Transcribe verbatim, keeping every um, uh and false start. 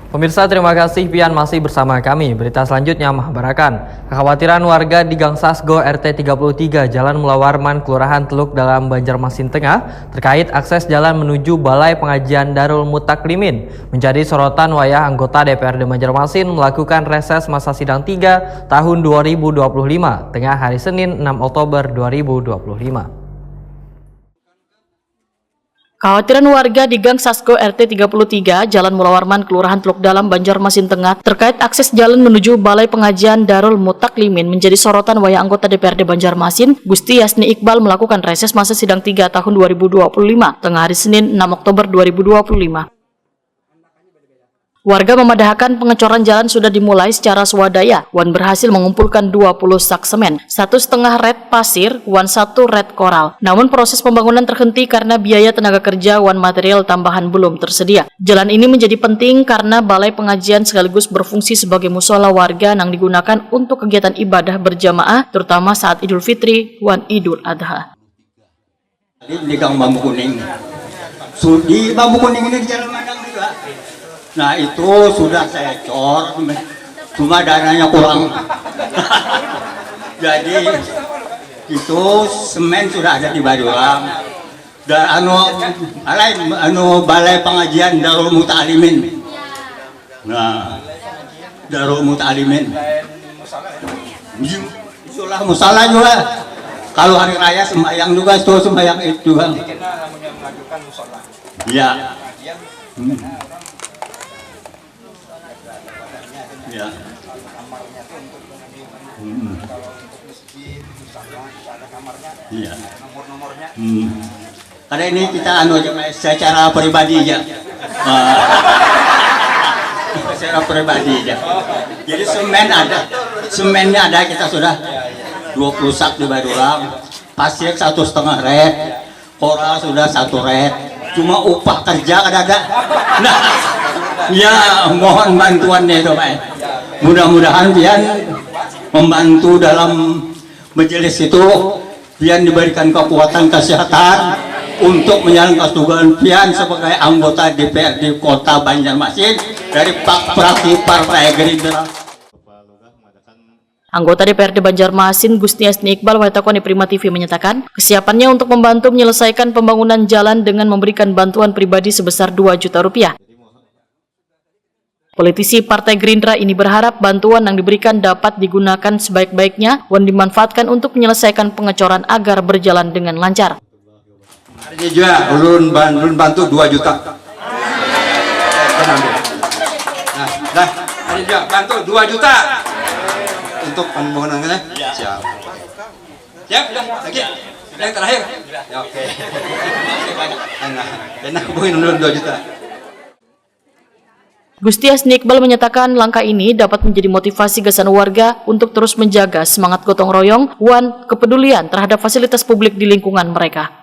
Pemirsa, terima kasih pian masih bersama kami. Berita selanjutnya mahbarakan. Kekhawatiran warga di Gang Sasgo R T tiga puluh tiga Jalan Mula Warman, Kelurahan Teluk Dalam, Banjarmasin Tengah terkait akses jalan menuju Balai Pengajian Darul Mutaklimin menjadi sorotan wayah anggota D P R D Banjarmasin melakukan reses masa sidang tiga tahun dua ribu dua puluh lima tengah hari Senin enam Oktober dua ribu dua puluh lima. Khawatiran warga di Gang Sasgo R T tiga puluh tiga, Jalan Mula Warman, Kelurahan Teluk Dalam, Banjarmasin Tengah, terkait akses jalan menuju Balai Pengajian Darul Mutaklimin menjadi sorotan wayah anggota D P R D Banjarmasin, Gusti Yasni Iqbal, melakukan reses masa sidang tiga tahun dua ribu dua puluh lima, tengah hari Senin enam Oktober dua ribu dua puluh lima. Warga memadahakan pengecoran jalan sudah dimulai secara swadaya wan berhasil mengumpulkan dua puluh sak semen, satu setengah red pasir, wan satu red koral. Namun proses pembangunan terhenti karena biaya tenaga kerja wan material tambahan belum tersedia. Jalan ini menjadi penting karena balai pengajian sekaligus berfungsi sebagai musola warga nang digunakan untuk kegiatan ibadah berjamaah, terutama saat Idul Fitri wan Idul Adha. Jadi di Gang Bambu Kuning. Su- Di Bambu Kuning ini di Jalan Madang juga. Nah, itu sudah saya cor, cuma dananya kurang. Jadi itu semen sudah ada di Badulang. Dan anu alai anu balai pengajian Darul Muta'alimin. Nah, Darul Muta'alimin. Itulah musala juga. Kalau hari raya sembahyang juga, itu sembahyang itu juga. Ya. Hmm. Ya. Hmm. Iya. Hmm. Karena ini kita anu aja, Mas, secara pribadi aja. Ah. Secara pribadi aja. Jadi semen ada, semennya ada, kita sudah dua puluh sak di Badulang, pasir satu setengah red, koral sudah satu red, cuma upah kerja kada ada. Nah, ya mohon bantuannya itu, Pak. Mudah-mudahan pian membantu dalam majelis itu, pian diberikan kekuatan kesehatan untuk menjalankan tugas pian sebagai anggota D P R D Kota Banjarmasin dari pak- fraksi Partai Gerindra. Anggota D P R D Banjarmasin, Gusti Yasni Iqbal, wayah takoni Prima T V, menyatakan kesiapannya untuk membantu menyelesaikan pembangunan jalan dengan memberikan bantuan pribadi sebesar dua juta rupiah. Politisi Partai Gerindra ini berharap bantuan yang diberikan dapat digunakan sebaik-baiknya wan dimanfaatkan untuk menyelesaikan pengecoran agar berjalan dengan lancar. Harinya jua ulun ban- ulun bantu dua juta. Tenang dulu. Nah, dah, harinya jua bantu dua juta untuk pembangunan kena. Siap. Siap, dah, lagi. Yang terakhir. Ya, oke. Enak, enak, buin ulun dua juta. Gusti Yasni Iqbal menyatakan langkah ini dapat menjadi motivasi gasan warga untuk terus menjaga semangat gotong royong wan kepedulian terhadap fasilitas publik di lingkungan mereka.